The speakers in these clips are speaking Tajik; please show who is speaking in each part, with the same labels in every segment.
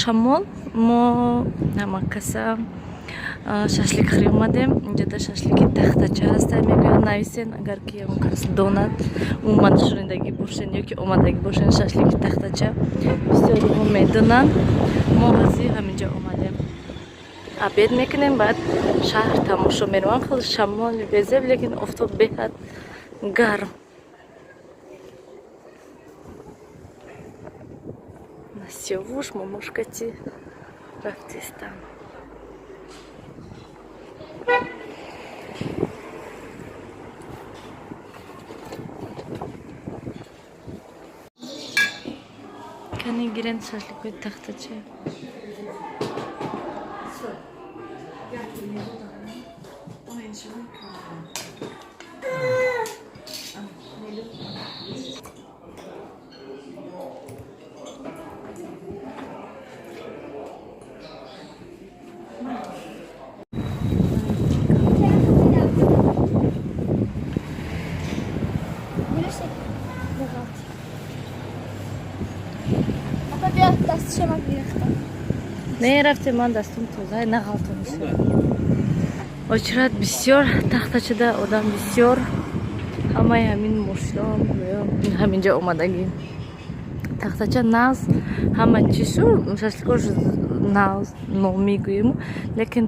Speaker 1: Шамол. Мо ҳамакаса шашлик хӯрӣ омадем. Инҷода шашлики Тахтача ҳаста, мегӯянд. Нависен, агар ки ягон кас донад, умуман шунидагӣ бошен ё ки омадагӣ бошен. Шашлики Тахтача бисёриҳо медонанд. Мо ҳозир ҳаминҷо омадем, обед мекунем, баъд шаҳр тамошо меравам. Хеле шамоли безеб, лекин офтоб беҳад гарм. Сиёвуш момошкати рафтистам. Кани, гирен шашликои Тахтача. Не рафтем, ман дастум тоза, нағалтон. Очрат бисёр, Тахтачада одам бисёр. Ҳамаи ҳамин мошино ҳаминҷа омадагӣ. Тахтача нағз, ҳама чишу шашликош нағз, номигӯем, лекин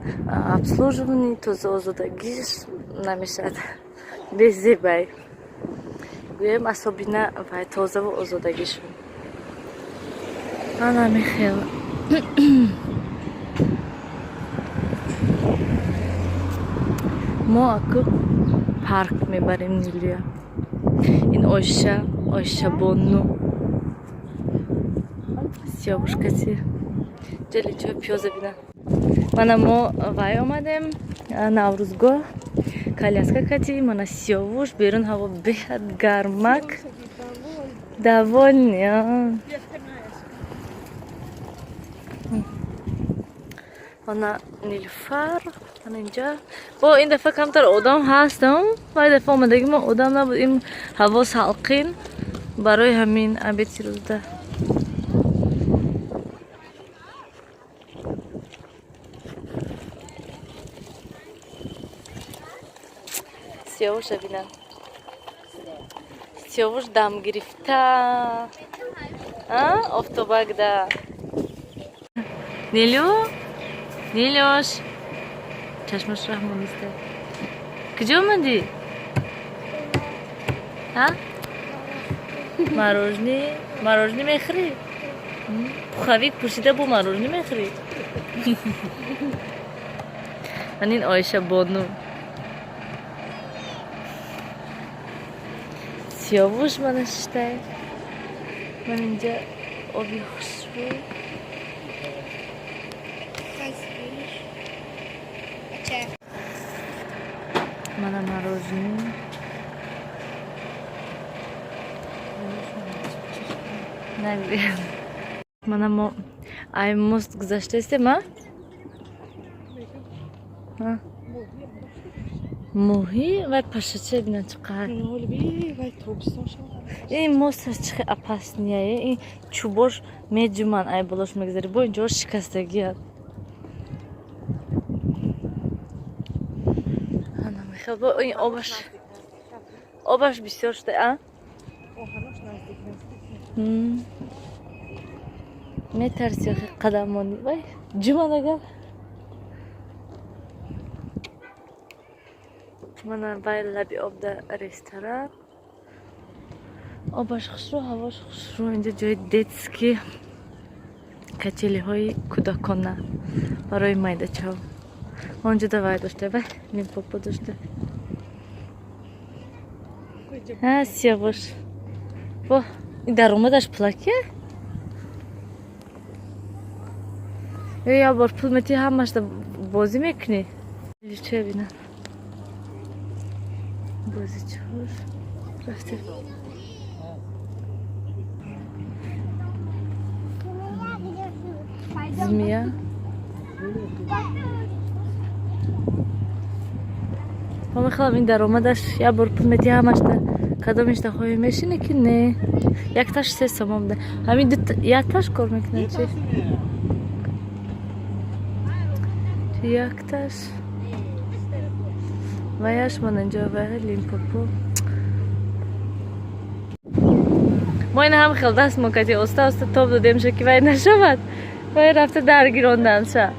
Speaker 1: обслуживание, тоза озодагиш намешавад, безебай гӯем, особенно вай тозаву озодагишон. Ана михел. Мо аку парк мебарем Нилюя. Ин Ойша, Ойшабону Сиёвушкаси ҷали ҷои пиёза бина. Мана мо вай омадем Наврӯзгоҳ, коляска кати. Мана Сиёвуш. Берун ҳаво беҳад гармак. Довольный. Ана Нилуфар, ана инҷа. Бо ин дафъа камтар одам ҳастам. Вай дафъа омадаги мо одам набуд. Ин ҳаво салқин, барои ҳамин обеди рӯзда. Сиёвуша бинам. Сиёвуш дам гирифта офтобакда. Нилю, Нилёш, чашмаш раҳмониста. Куҷо омадӣ? Мороженое, мороженое мехӯрӣ? Пуховик пӯшида бо мороженое мехӯрӣ? Ман ин Оиша бону. Сиёвуш мана шиштай. Ман инҷа оби хушрӯ.
Speaker 2: Видишь? Чай.
Speaker 1: Мана мороженое. Нагӯям. Мана мо ай мост гузаштаистем, а? Моҳӣ вай пашача бина чӣ қадр. Ин мост чӣ хел опасный ае. Ин чӯбош меҷуманд, ай болош мегузарӣ. Бо инҷо шикастагианд. Ана мехел бо ин обаш. Обаш бисёр шуда, а? Метарси охи қадамонӣ. Вай, ҷуман агар. Мана вай лаби обда ресторан. Обаш хушрӯ, ҳавош хушрӯ. Инҷа ҷои детский, качели ҳои кӯдакона барои майдачаҳо. Онҷода вай дошта, вай Лимпопо дошта. А, Сиёвуш. Во, ин даромадаш пулакия? Ё як бор пул метиҳӣ, ҳамашда бозӣ мекунӣ? Чӣ бина? Бозичаҳош. Рафтем. Змея. Ма мехоҳам ин даромадаш як бор пул метиҳӣ, ҳамашда кадомишда хоҳӣ мешинӣ ки не. Якташ 3 сомон буда. Ҳамин якташ кор мекунад чи? Якташ ваяш, ман инҷо вая Лимпопо. Мо ина ҳам хел даст мо кати оста оста тоб додем ша, ки вай нашавад. Вай рафта даргиронданша.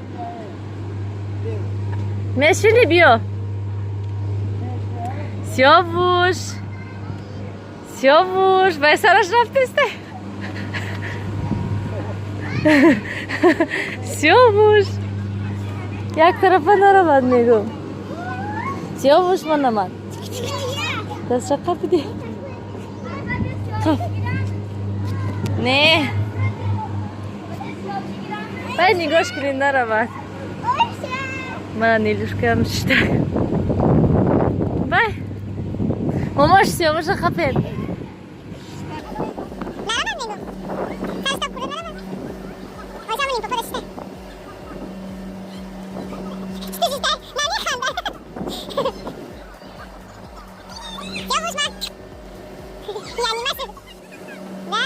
Speaker 1: Мешини, биё. Сёвуш, Сёвуш, вай сараш рафтесте. Сёвуш як тарафа наравад, мегӯм. Сёвуш, манамад дастша қапиди. Қап не, вай нигоҳш кунед, наравад. Мана Нилюшкаам шита. Вай момош, Сёвуша қапед.
Speaker 2: Наравад, мегӯм. Сараш тоб хӯрда наравад. Ой, самон Лимпопо шита. Шита, шита, намеханда. Сёвуш ман. Яъне масуд. Да?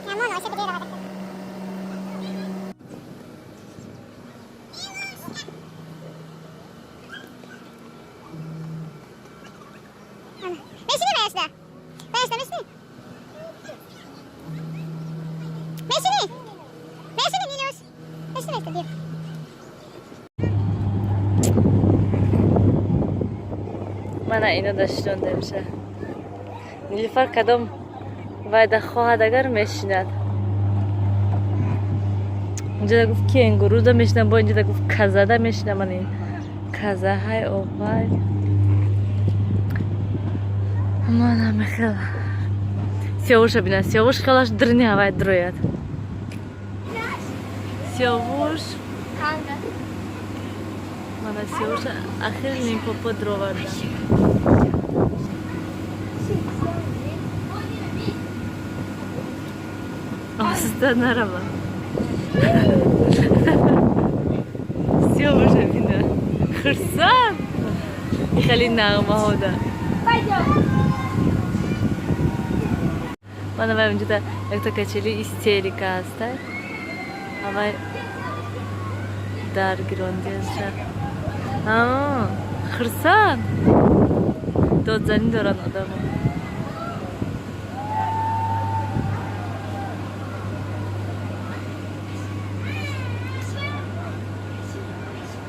Speaker 2: Ҳамон оша куҷо равад? Мешини ваяшда? Ваяшда мешини? Мешини? Мешини, Нилюш? Мешини ваяшда, биё.
Speaker 1: Мана ино дашнондемша. Нилуфар кадом вайда хоҳад, агар мешинад. Инҷода гуфт, кенгуруда мешинам, бо инҷода гуфт, казада мешинам. Ман ин каза ҳай овай. Мана мехел. Сёвуша бина, Сёвуш хелаш дрини ҳавай дрояд. Сёвуш, мана Сёвуша ахир Лимпопо дроварда. Оста нарава. Сёвуша бина. Хурсанд. Хеле нағмаҳода. Мана вай унҷода якта качели истерика ҳастай. Ҳавай даргирондиаша. Хурсанд. Додзанӣ доранд одамо.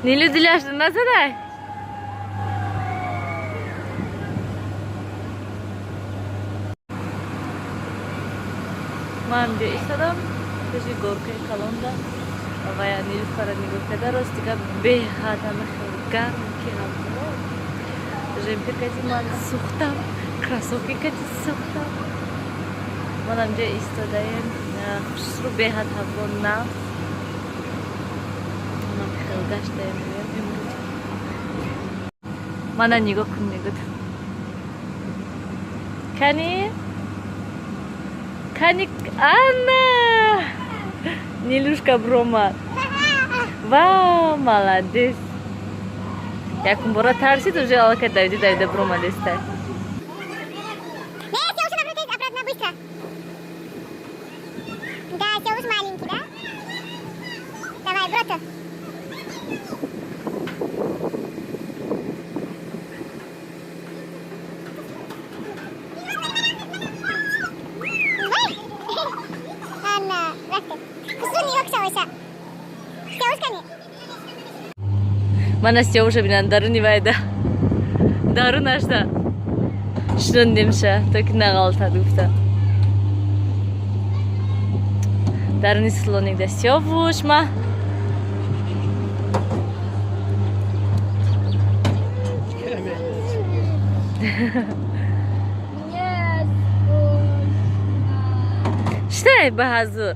Speaker 1: Нилу дилаш назадай. Ман инҷо истодам пеши горкаи калонда ва Нилуфара нигоҳ карда. Рости гап, беҳад ҳама хеле гарм, ки ҳаво жемпир кати ман сӯхтам, кроссовки кати сӯхтам. Ман ҳамҷо истодаем, хушрӯ, беҳад ҳаво нав. Манам хеле гаштаем имрӯз. Мана нигоҳ кун, мегӯд. Кани? Кани, ана! Нилюшка бромад. Вау, молодец. Якум бора тарсид, уже аллакай давида давида бромадестай.
Speaker 2: Не, Сёвуша напротив, обратно, быстро. Да, Сёвуш маленький, да? Давай, брота. Вай! Анна, рафте. Хусур нигоҳ Сёвуша. Сёвуш кани?
Speaker 1: Мана Сёвуша бинан, даруни вайда. Дарунашда. Шунондемша, то ки нағалтад гуфта. Даруни слоникда Сёвуш ма. Штай ба ҳазур.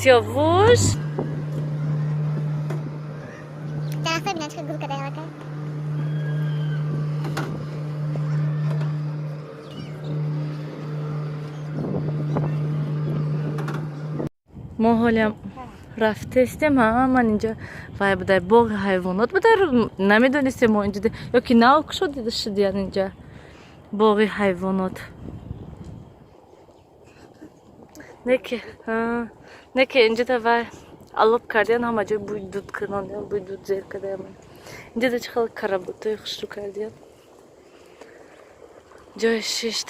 Speaker 1: Сёвуш.
Speaker 2: Дарахта бинан, чӣ гул кадай аллакай.
Speaker 1: Мо ҳолиам рафтестем, ҳа, ман инҷо вай будай, боғи ҳайвонот будай, намедонистем мо инҷо, ё ки нав кушода шудиян инҷа. Боғи ҳайвонот. Неки, неки инҷода вай алоб кардиян, ҳама ҷой бӯи дуд карданд, бӯи дуд зер кардаям. Инҷода чӣ хел каработои хушрӯ кардиян. Ҷои шишт.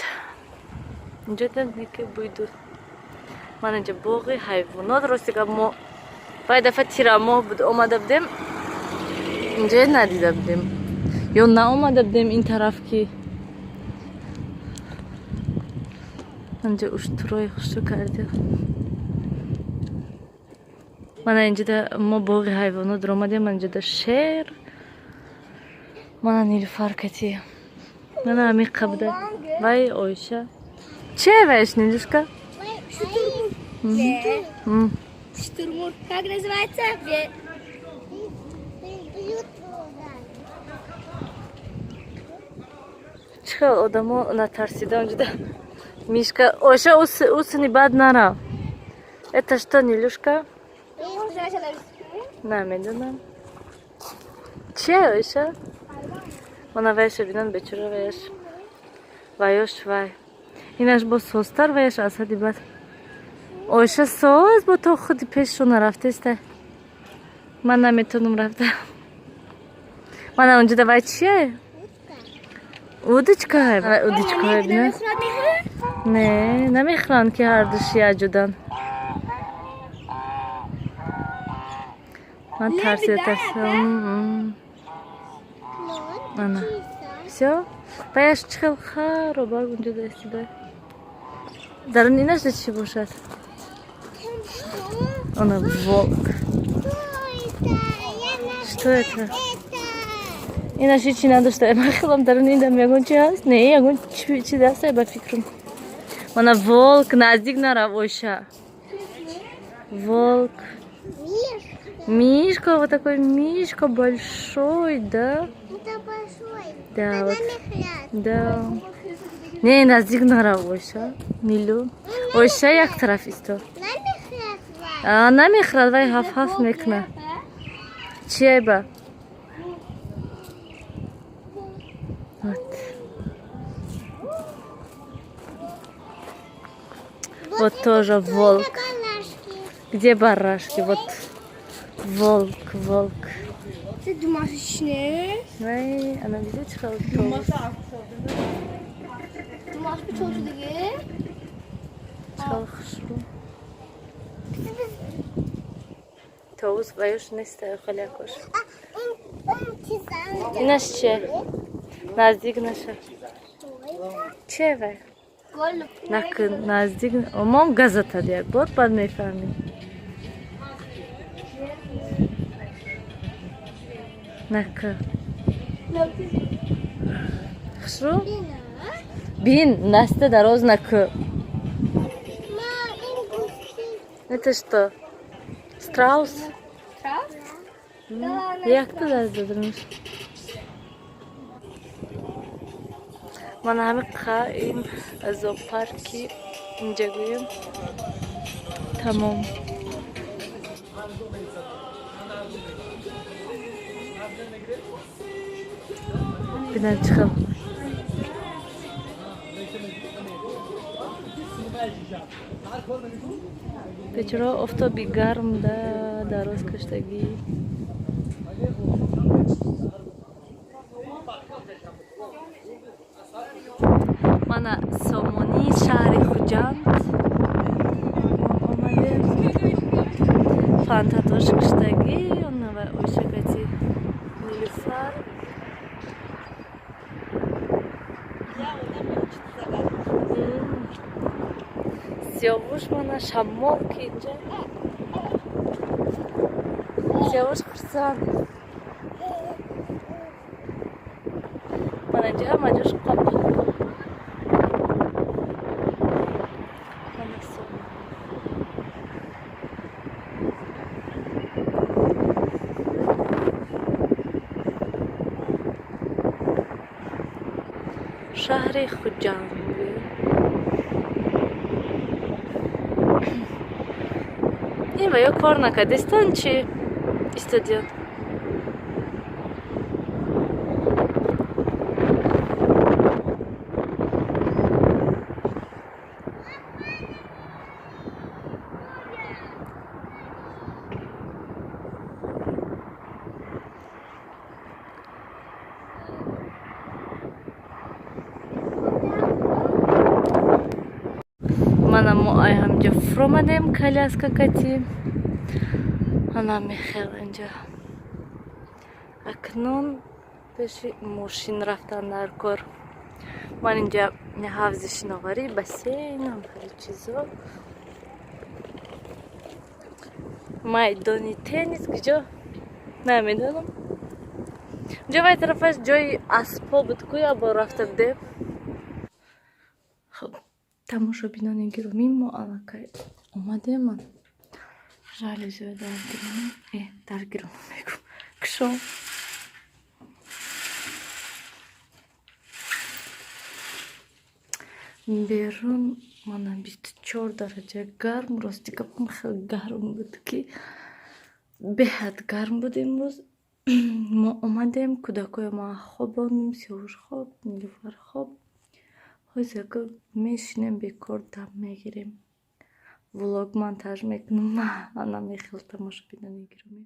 Speaker 1: Инҷода неки бӯи дуд. Ман инҷа боғи ҳайвонот. Рости гап, мо вай дафъа тирамоҳ буд, омада будем, инҷое надида будем ё наомада будем ин тараф, ки инҷа уштурои хушрӯ кардем. Мана инҷода мо боғи ҳайвонот омадем. Инҷода шер, мана Нилуфар кати, мана ҳамиқа буда. Вай Оиша че вайш, Нилюшка?
Speaker 3: Штурмур. Как называется?
Speaker 1: Чӣ хел одамо натарсида онҷода. Мишка, Оиша, усини бад нарав. Это что, Нилюшка? Намедонам. Че, Оиша? Мана вайша бинан, бечора ваяш. Ваёш вай. Инаш бо созтар, ваяш аз ҳадди бад. Оиша соз, бо то худи пешшо нарафтеста. Ман наметонам рафта. Мана онҷода вай чие? Удочка. Удочка бина. Не, намехӯранд, ки ҳардуш яҷудан. Ман тарсида тарсидам. Ана. Всё? Ваяш чӣ хел харобак унҷода истода. Дарун инаш чӣ бошад? Она волк. Что это? Инаш ҳечи надошта. Ман хелам дарун индам ягон чи ҳаст? Не, ягон чи даста ба фикрам. Мана волк, наздик нарав, Ойша. Волк. Мишка, вот такой мишка большой, да?
Speaker 2: Это большой.
Speaker 1: Да, вот. Да. Не, наздик нарав, Ойша. Нилу. Ойша як тараф исто. А, намехӯрад, вай ҳаф-ҳаф мекунад. Чие ба? Вот. Вот тоже волк. Где барашки? Вот волк, волк.
Speaker 3: Це домашнє.
Speaker 1: Вай, ана дида чӣ хел товус.
Speaker 3: Домашнє чого диге?
Speaker 1: Чӣ хел хушрӯ. Товус ваюш неста, халякош. Инаш че? Наздик наша. Че вай? Накун, наздик. Омон газата як бор, баъд мефаҳмем. Нака. Хушрӯ? Бин, наста дароз наку. Это что? Страус?
Speaker 3: Страус?
Speaker 1: Якта даст дадамш. Мана ҳами қа ин зоопарки инҷа гӯем. Тамом. Бинам чӣ хел. Бечора офтоби гарм да дароз каштагӣ. Мана сомонии шаҳри Хуҷанд. Мо омадем. Фантатош куштагӣ, онава Ойшакати Нилуфар. Сиёвуш мана шамол ки инҷа. Сиёвуш хурсанд. Мана инҷа ҳама ҷош қоқ. Мана сомон. Шаҳри Хуҷанд. Ин ва ё кор накардистан чи истодиён? Ана мо ай ҳаминҷо фуромадем коляска кати. Ана мехел инҷа. Акнун пеши мошин рафтан дар кор. Ман инҷа ҳавзи шиноварӣ, бассейн, ҳамхели чизо. Майдони теннис куҷо? Намедонам. Инҷо вай тарафаш ҷои аспҳо буд, ку як бор рафта будем. Хуб, тамошобинони гиромӣ, мо аллакай омадем. Ман жалюзиро даргиронам, даргиронам мегӯм, кушом. Берун мана 24 дараҷа гарм. Рости гапам, хеле гарм буд, ки беҳад гарм буд имрӯз. Мо омадем, кӯдакои ма хобонем, Сиёвуш хоб, Нилуфар хоб. Ҳозир мешинем, бекор дам мегирем, влог монтаж мекунам. Ана мехел, тамошобинони гиромӣ.